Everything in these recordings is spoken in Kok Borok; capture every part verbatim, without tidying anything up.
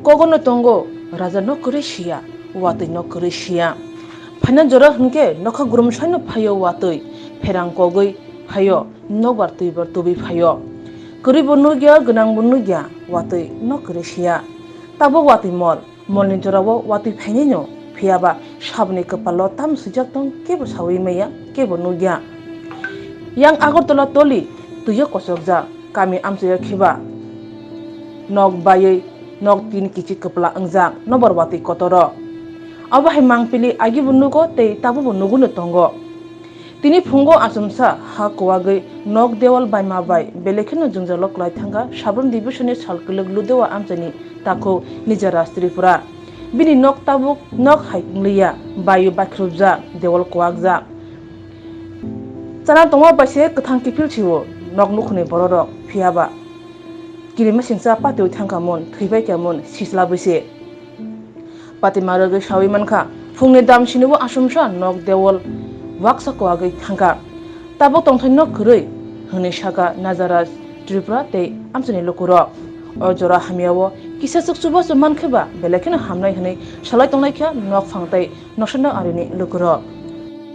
Kogono tongo, raja no kwrwi siya, watwi no kwrwi siya. Phaina jora hwnkhe nokha gurumsaino phaio watwi, pherang kogwi phaio, nokbar twibar tubui phaio. Kwrwi bo nukya, gwnang bo nukya, watwi no kwrwi siya. Tabuk watwi mol, molni jorao watwi phainai no, phiyaba saboni kwpalo tamo swijak tong kebo saui maya, kebo nukya. Yang Agartala toli twio kochokjak. Kami amchaio khiba nok baiwi nok tin kichik kwpla wngjak nokbar watwi kotoro. Abo hai mangpili agibo nugo tei tabukbo nuguino tongo. Tini phungo achomsa ha kuwagwi nok dewal baima bai belai kheno jwngjalo kwlai thangkha Sabrum Divisonni sal kwlwk Ludewa amchaini takhuk Nija Raj Tripura. Bini nok tabuk nok hai wngliya, baiwi baikhrupjak, dewal kuwakjak. Chana tongma bai se kwthang kiphil sio nok nukhungni bororok, phiyaba kirima singcha patwi thangkha mun, thwibai kha mun, sisla bwse. Patima rwgwi saui mankha, phungni dam sinibo asumsa nok dewal waksa kuwagwi thangkha. Tabuk tongthai nok kwrwi, hwnwi sakha Najaraj Tripura tei amchaini lukurok. O jora hamyao kisa swk chubachu mankhe ba belai kheno hamnai hwnwi salai tongnaikha nokphang tei Nosino arini lukurok.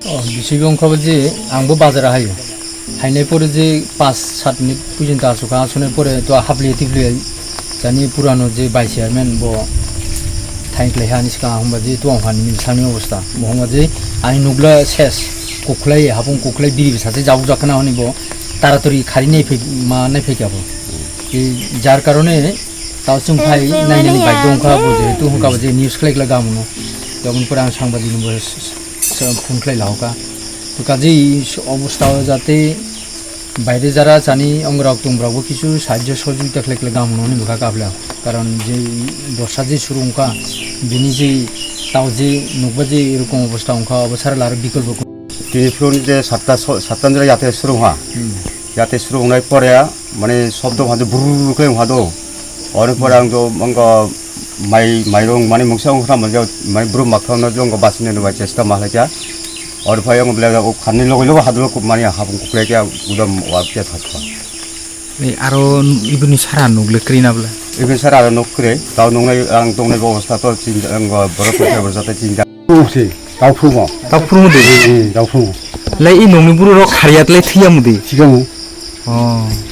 Oh, bisi wngkha bo je, ang bo bazar o haio. Hainai pore je pas sat minute puijin ta asukha, asunai pore to hapliya tipliya chani purano je vice chairman bo thain khlai ha ani swkang hwnba je to ang hani sani obostha. Bo hwnba je ani nukla ses kuklai, hapung kuklai biri bwsa se jabuk jakhana hwnwi bo taratari khari nai phai ma nai phai kha bo. E, jar karone tao chwng phai nai nani bai dong kha bo je, to hwnka bo je news khlai khlai gamuno. Toboni pore ang sangbadik ni bo phone khlai lahokha. To kaje obostha o jate baire jara chani ongrok tongrok bo kisu sahajjo sohojogita khlai khlai gamuno hwnwi bwkha kaphla. Karon je borsa je suru wngkha, bini je tao je nukba je erokom obostha wngkha, obo sara laro bikolbo. Tini phuru je satta so-, satta jora yate suru wngkha. Hmm. Yate suru wngnai pore mane sobdo wngkha do, brrrr khe wngkha do. Oro pore ang do, ang do mai, mairung mane mungsa wngkha mane, mane brum makhang no jong basine no bai chesta ma khlaikha. Oro phai ang bela o khanni logi logi hadlo mane hapung kuklai khe gudam wa khe thakha. Ei, aro ibini sara nuk le kwrwi na bwle? Ibini sara aro nuk kwrwi, tao nuknai ang tongnai bo obostha to chinta, ang borok khe borok jate chinta. Phuru se, tao phuru mo. Tao phuru mo de? Eh, eh, tao phuru mo. Lai i nokni buru rok khariat lai thwiya mo de? Thwiya mo. Oh.